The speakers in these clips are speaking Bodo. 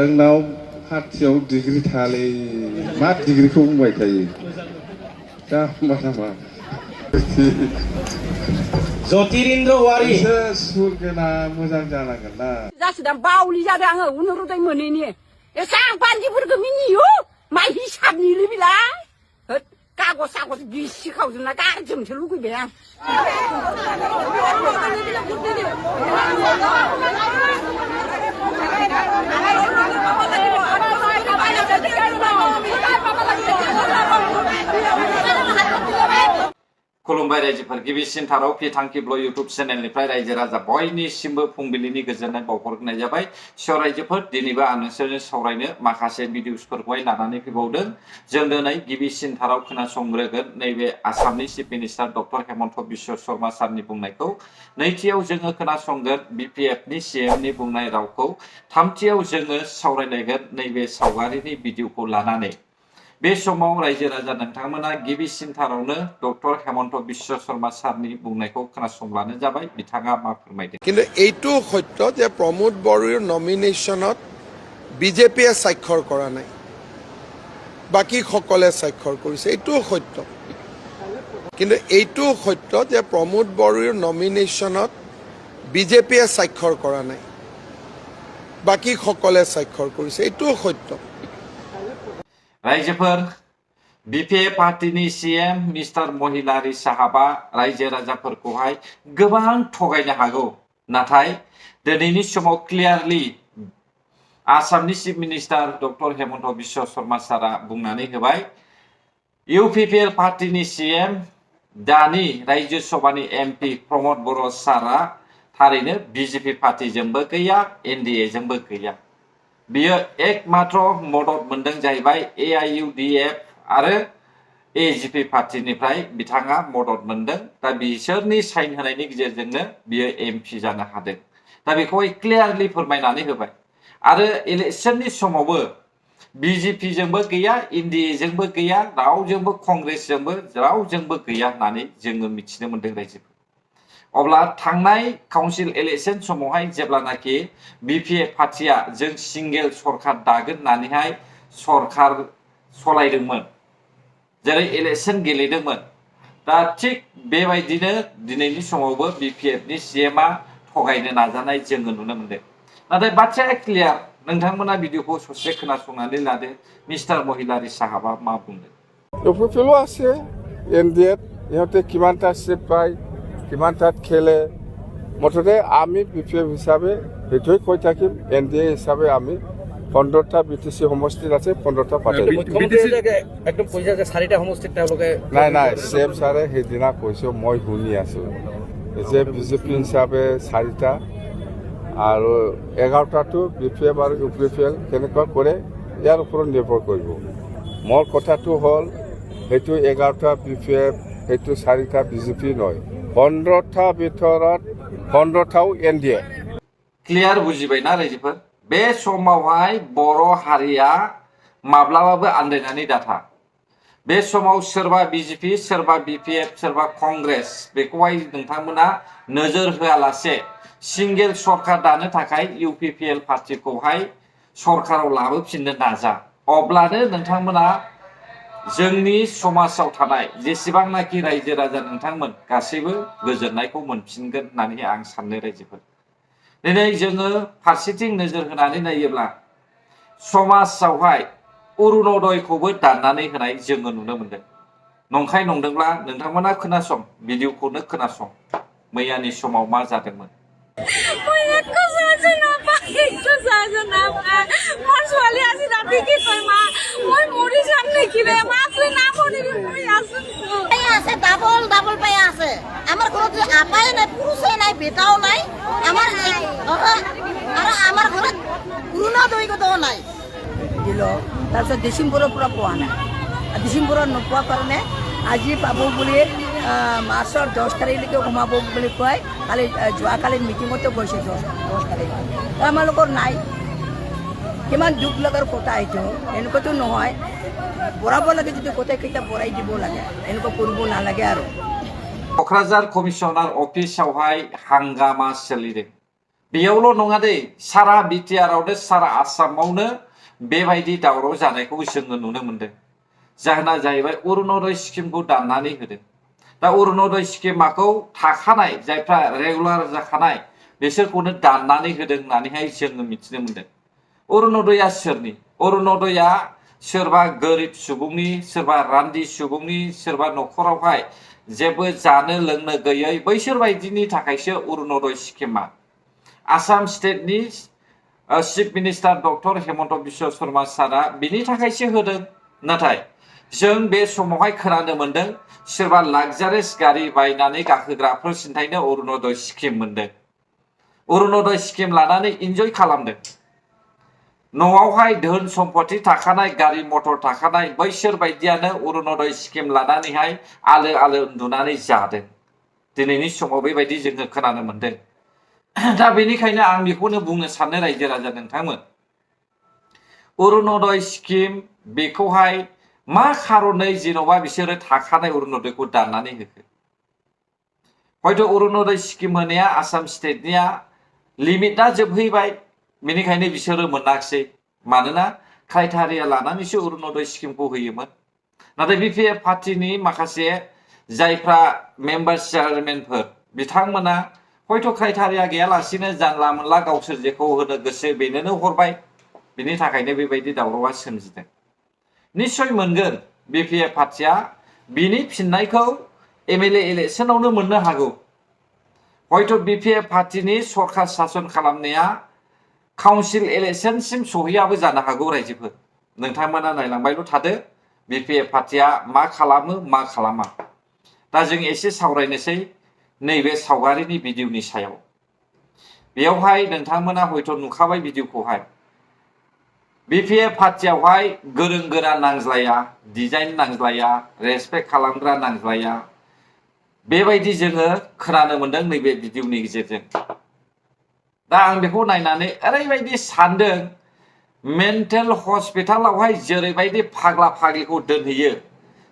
आंनाव खाथियाव डिग्री थाले मा डिग्रीखौ बुंबाय थायो दा मा ज्योतिरिन्द्र वारी सुर गोनां मोजां जानांगोन ना जासिदा बावलि जादों आङो उनुरुदै मोनैनि एसां बान्दिफोरखौ मिनियो माइ हिसाबनिलै बिलाय कागज सागज बिसि खावजोबना गारजोबनोसो लुगैबाय आं खुलुमबाय रायजोफोर गिबिसिन थाराव फिथांखि ब्ल इउट्यूब चेनेलनिफ्राय रायजो राजा बयनिसिमबो फुंबिलिनि गोजोननाय बावहरनाय जाबाय सियर रायजोफोर दिनैबो आं नोंसोरजों सावरायनो माखासे भिडिअसफोरखौहाय लानानै फैबावदों जों दिनै गिबिसिन थाराव खोनासंग्रोगोन नैबे आसामनि chief minister doctor Hemant Biswa Sharma सारनि बुंनायखौ नैथियाव जोङो खोनासंगोन बिपिएफनि सीएमनि बुंनाय रावखौ थामथियाव जोङो सावरायलायगोन नैबे सावगारिनि भिडिअखौ लानानै बे समाव रायजो राजा नोंथांमोना गिबिसिन थारावनो डक्टर हेमन्त बिश्व शर्मा सारनि बुंनायखौ खोनासंब्लानो जाबाय बिथाङा मा फोरमायदों কিন্তু এইটো সত্য যে প্ৰমোদ বড়োৰ নমিনেশ্যনত বিজেপিয়ে স্বাক্ষৰ কৰা নাই বাকি সকলে স্বাক্ষৰ কৰিছে এইটো সত্য কিন্তু এইটো সত্য যে প্ৰমোদ বড়োৰ নমিনেশ্যনত বিজেপিয়ে স্বাক্ষৰ কৰা নাই বাকি সকলে স্বাক্ষৰ কৰিছে এইটো সত্য रायजोफोर बिपिएफ पार्टीनि सीएम मिस्टार महिलारी साहाबा रायजो राजाफोरखौहाय गोबां थगायनो हागौ नाथाय दिनैनि समाव क्लियारलि आसामनि chief minister doctor Hemant Biswa Sharma सारा बुंनानै होबाय इउपिपिएल पार्टीनि सीएम दानि राज्य सभानि एमपी प्रमोद बर' सारा थारैनो बीजेपी पार्टीजोंबो गैया एनडीए जोंबो गैया बियो एकमात्र मदद मोनदों जाहैबाय एआईयूडीएफ आरो एजीपी पार्टीनिफ्राय बिथाङा मदद मोनदों दा बिसोरनि साइन होनायनि गेजेरजोंनो बियो एमपी जानो हादों दा बेखौहाय क्लियारलि फोरमायनानै होबाय आरो इलेक्शननि समावबो बीजेपी जोंबो गैया एनडीए जोंबो गैया रावजोंबो कांग्रेसजोंबो रावजोंबो गैया होननानै जोङो मिथिनो मोनदों रायजोफोर अब्ला थांनाय काउन्सिल इलेक्शन समावहाय जेब्लानाखि बिपिएफ पार्टीया जों सिंगेल सरकार दागोन होननानैहाय सरकार सलायदोंमोन जेरै इलेक्शन गेलेदोंमोन दा थिग बेबायदिनो दिनैनि समावबो बिपिएफनि सीएमआ थगायनो नाजानाय जोङो नुनो मोनदों नाथाय बाथ्राया क्लियार नोंथांमोना भिडिअखौ ससे खोनासंनानै लादो मिस्टार महिलारी साहाबा मा बुंदों इउपिपिएलও আছে एनडीए ইহঁতে কিমানটা সিট পায় কিমানটাত খেলে মুঠতে আমি বিপিএফ হিসাবে সেইটোৱে কৈ থাকিম এনডিএ হিসাবে আমি 15টা বিটিসি সমষ্টিত আছে 15টা পাৰ্টি একদম পইচা যে 4টা সমষ্টিত তেওঁলোকে নাই সেম ছাৰে সেইদিনা কৈছো মই শুনি আছো যে বিজেপি হিসাবে 4টা আৰু 11টাটো বিপিএফ আৰু ইউপিপিএল কেনেকুৱা কৰে ইয়াৰ ওপৰত নিৰ্ভৰ কৰিব মোৰ কথাটো হ'ল সেইটো 11টা বিপিএফ সেইটো 4টা বিজেপি নহয় 15টা ভিতৰত 15টাও एनडीए क्लियार बुजिबायना रायजोफोर बे समावहाय बर' हारिया माब्लाबाबो आन्दायनानै दाथा बे समाव सोरबा बीजेपी सोरबा बीपीएफ सोरबा कांग्रेस बेखौहाय नोंथांमोना नोजोर होआलासे सिंगेल सरकार दानो थाखाय इउपिपिएल पार्टीखौहाय सरकाराव लाबोफिननो नाजा अब्लानो नोंथांमोना जोंनि समाजाव थानाय जेसेबांनाखि रायजो राजा नोंथांमोन गासैबो गोजोननायखौ मोनफिनगोन होननानै आं सानो रायजोफोर दिनै जोङो फारसेथिं नोजोर होनानै नायोब्ला समाजावहाय अरुणोदयखौबो दाननानै होनाय जोङो नुनो मोनदों नंखाय नंदोंब्ला नोंथांमोना खोनासं भिडिअखौनो खोनासं मैयानि समाव मा जादोंमोन ডাবল ডাবল পাই আছে আমার ঘৰত আপাই নাই পুৰুষে নাই বেটাও নাই আমার আর আমার ঘৰত কোনো দৈগতও নাই দিল তাৰপিছত ডিসেম্বৰৰ পৰা পোৱা নাই ডিসেম্বৰত নোপোৱা কাৰণে আজি পাব বুলি মাৰ্চৰ 10 তাৰিখলৈকে সোমাব বুলি কয় কালি যোৱাকালি মিটিঙতো গৈছে 10 তাৰিখ আমালোকৰ নাই কিমান দুখ লগাৰ কথা এইটো এনেকুৱাতো নহয় বৰাব লাগে যদি গোটেইকেইটা বৰাই দিব লাগে এনেকুৱা কৰিব নালাগে আৰু क'क्राझार कमिशनार अफिसावहाय हांगामा सोलिदों बेयावल' नङा दे सारा बिटिआरआवनो सारा आसामावनो बेबायदि दावराव जानायखौ जोङो नुनो मोनदों। जाहोना जाहैबाय अरुणोदय स्किमखौ दाननानै होदों। दा अरुणोदय स्किमाखौ थाखानाय जायफ्रा रेगुलार जाखानाय बिसोरखौनो दाननानै होदों होननानैहाय जोङो मिथिनो मोनदों। अरुणोदया सोरनि? अरुणोदया सोरबा गोरिब सुबुंनि, सोरबा रान्दि सुबुंनि, सोरबा न'खरावहाय जेबो जानो लोंनो गैयै बैसोर बायदिनि थाखायसो अरुणोदय स्किमा। आसाम स्टेटनि chief minister doctor Hemant Biswa Sharma सारा बिनि थाखायसो होदों। नाथाय जों बे समावहाय खोनानो मोनदों सोरबा लाक्जारियास गारि बायनानै गाखोग्राफोर सिन्थायनो अरुणोदय स्किम मोनदों। अरुणोदय स्किम लानानै इन्जय खालामदों। न'आवहाय धोन सम्पत्ति थाखानाय, गारि मटर थाखानाय बैसोर बायदियानो अरुणोदय स्किम लानानैहाय आलो आलो उन्दुनानै जादों। दिनैनि समाव बेबायदि जोङो खोनानो मोनदों। दा बेनिखायनो आं बेखौनो बुंनो सानो रायजो राजा नोंथांमोन, अरुणोदय स्किम बेखौहाय मा खारनै जेन'बा बिसोरो थाखानाय अरुणोदयखौ दाननानै होखो? हयथ' अरुणोदय स्किम होनाया आसाम स्टेटनिया लिमिटआ जोबहैबाय, बेनिखायनो बिसोरो मोनाखिसै। मानोना क्राइटेरिया लानानैसो अरुणोदय स्किमखौ होयोमोन। नाथाय बिपिएफ पार्टिनि माखासे जायफ्रा मेम्बार चेयारमेनफोर बिथांमोना हयथ' क्राइटेरिया गैयालासिनो जानला मोनला गावसोर जेखौ होनो गोसो बेनोनो हरबाय। बिनि थाखायनो बेबायदि दावरावआ सोमजिदों। निश्चय मोनगोन बिपिएफ पार्टिया बिनि फिननायखौ एमएलए इलेक्सनावनो मोननो हागौ। हयथ' बिपिएफ पार्टिनि सरकार सासन खालामनाया काउन्सिल इलेक्शनसिम सहैयाबो जानो हागौ। रायजोफोर नोंथांमोना नायलांबायल' थादो बिपिएफ पार्टिया मा खालामो मा खालामा। दा जों एसे सावरायनोसै नैबे सावगारिनि भिडिअनि सायाव। बेयावहाय नोंथांमोना हयथ' नुखाबाय भिडिअखौहाय। बिपिएफ पार्टियावहाय गोरों गोरा नांज्लाया, डिजाइन नांज्लाया, रेसपेक्ट खालामग्रा नांज्लाया, बेबायदि जोङो खोनानो मोनदों नैबे भिडिअनि गेजेरजों। दा आं बेखौ नायनानै ओरैबायदि सानदों, मेन्टेल हस्पिटालावहाय जेरैबायदि फाग्ला फाग्लिखौ दोनहैयो,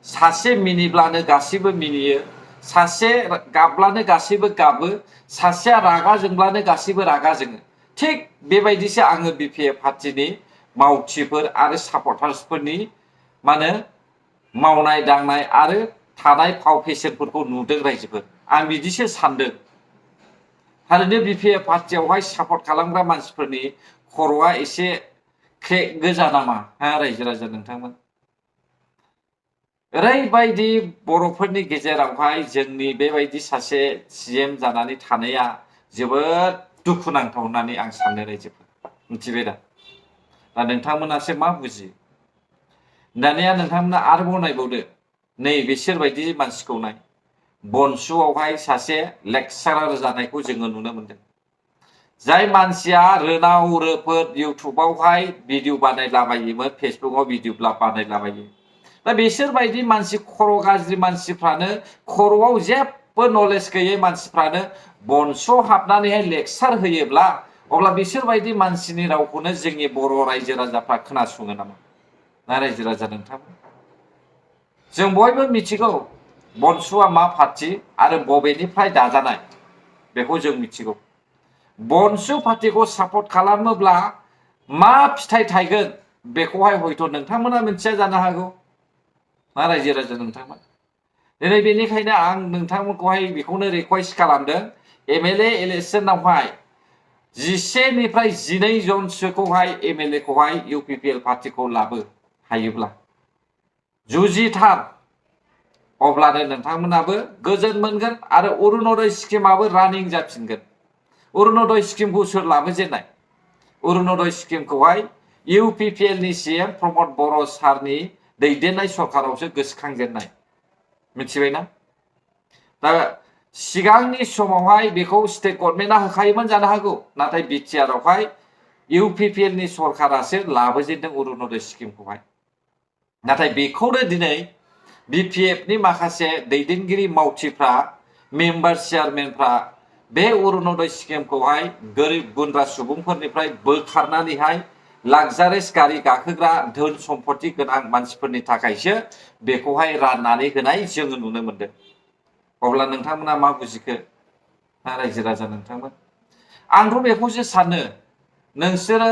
सासे मिनिब्लानो गासैबो मिनियो, सासे गाबब्लानो गासैबो गाबो, सासेया रागा जोंब्लानो गासैबो रागा जोङो, थिग बेबायदिसो आङो बिपिएफ पार्टिनि मावथिफोर आरो सापर्टार्सफोरनि मावनाय दांनाय आरो थानाय फाव फेशनफोरखौ नुदों रायजोफोर। आं बिदिसो सानदों। थारैनो बिपिएफ पार्टियावहाय सापर्ट खालामग्रा मानसिफोरनि खर'आ एसे क्रेक गोजा नामा रायजो राजा नोंथांमोन? ओरैबायदि बर'फोरनि गेजेरावहाय जोंनि बेबायदि सासे सीएम जानानै थानाया जोबोद दुखुनांथाव होननानै आं सानो रायजोफोर। मिथिबाय दा? दा नोंथांमोनासो मा बुजियो? दानिया नोंथांमोना आरोबाव नायबावदो, नै बिसोर बायदि मानसिखौ नाय। बनसुआवहाय सासे लेक्सारार जानायखौ जोङो नुनो मोनदों। जाय मानसिया रोनाव रोफोद इउटुबावहाय भिडिअ बानायलाबायोमोन, फेसबुकाव भिडिअ बानायलाबायो। दा बिसोर बायदि मानसि खर' गाज्रि मानसिफ्रानो, खर'आव जेबो नलेज गैयै मानसिफ्रानो बनसुआव हाबनानैहाय लेक्सार होयोब्ला अब्ला बिसोर बायदि मानसिनि रावखौनो जोंनि बर' रायजो राजाफ्रा खोनासङो नामा? ना रायजो राजा नोंथांमोन? जों बयबो मिथिगौ बनसुआ मा पार्टि आरो बबेनिफ्राय दाजानाय, बेखौ जों मिथिगौ। बनसु पार्टिखौ सापर्ट खालामोब्ला मा फिथाइ थायगोन बेखौहाय हयथ' नोंथांमोना मिथिया जानो हागौ। ना रायजो राजा नोंथांमोन? दिनै बेनिखायनो आं नोंथांमोनखौहाय बेखौनो रिक्वेस्ट खालामदों, एमएलए इलेक्शनावहाय 10 निफ्राय 12 जनसोखौहाय एमएलए खौहाय इउपिपिएल पार्टिखौ लाबो हायोब्ला जुजिथार, अब्लानो नोंथांमोनाबो गोजोन मोनगोन आरो अरुणोदय स्किमाबो रानिं जाफिनगोन। अरुणोदय स्किमखौ सोर लाबोजेननाय? अरुणोदय स्किमखौहाय इउपिपिएलनि सीएम प्रमद बर' सारनि दैदेननाय सरकारावसो गोसोखांजेननाय। मिथिबायना? दा सिगांनि समावहाय बेखौ स्टेट गभर्नमेन्टआ होखायोमोन जानो हागौ, नाथाय बिटिआरआवहाय इउपिपिएलनि सरकारासो लाबोजेनदों अरुणोदय स्किमखौहाय। नाथाय बेखौनो दिनै बिपिएफनि माखासे दैदेनगिरि मावथिफ्रा, मेम्बार चेयारमेनफ्रा बे अरुणोदय स्किमखौहाय गोरिब गुन्द्रा सुबुंफोरनिफ्राय बोखारनानैहाय लाक्जारियास गारि गाखोग्रा धोन सम्पत्ति गोनां मानसिफोरनि थाखायसो बेखौहाय राननानै होनाय जोङो नुनो मोनदों। अब्ला नोंथांमोना मा बुजिखो? रायजो राजा नोंथांमोन, आंथ' बेखौसो सानो नोंसोरो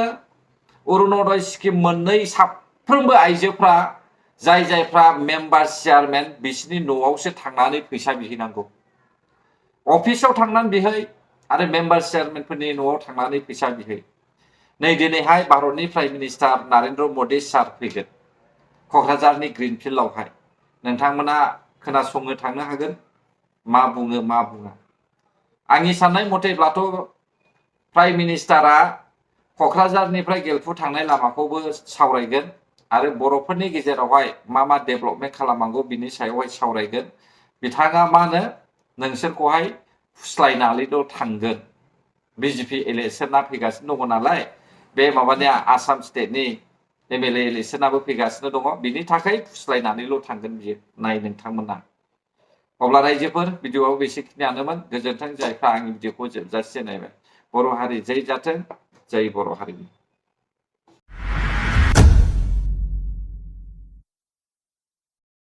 अरुणोदय स्किम मोननै साफ्रोमबो आइजोफ्रा जायफ्रा मेम्बार चेयारमेन बिसिनि न'आवसो थांनानै फैसा बिहैनांगौ अफिसाव थांनानै बिहै आरो मेम्बार चेयारमेनफोरनि न'आव थांनानै फैसा बिहै नै दिनैहाय भारतनि प्राइम मिनिस्टार नरेन्द्र मदि सार फैगोन क'क्राझारनि ग्रीन फिल्डआवहाय नोंथांमोना खोनासंनो थांनो हागोन मा बुङो मा बुङा आंनि साननाय मथेब्लाथ' प्राइम मिनिस्टारा क'क्राझारनिफ्राय गेलफु थांनाय लामाखौबो सावरायगोन आरो बर'फोरनि गेजेरावहाय मा डेभेलपमेन्ट खालामनांगौ बिनि सायावहाय सावरायगोन बिथाङा मा होनो नोंसोरखौहाय फुस्लायनानैल' थांगोन बिजेपि इलेक्शना फैगासिनो दङ नालाय बे माबानिया आसाम स्टेटनि एमएलए इलेक्शनाबो फैगासिनो दङ बिनि थाखाय फुस्लायनानैल' थांगोन बियो नाय नोंथांमोना अब्ला रायजोफोर भिडिअआव बेसेखिनियानोमोन गोजोन्थों जायफ्रा आंनि भिडिअखौ जोबजासे नायबाय बर' हारि जै जाथों जै बर' हारिनि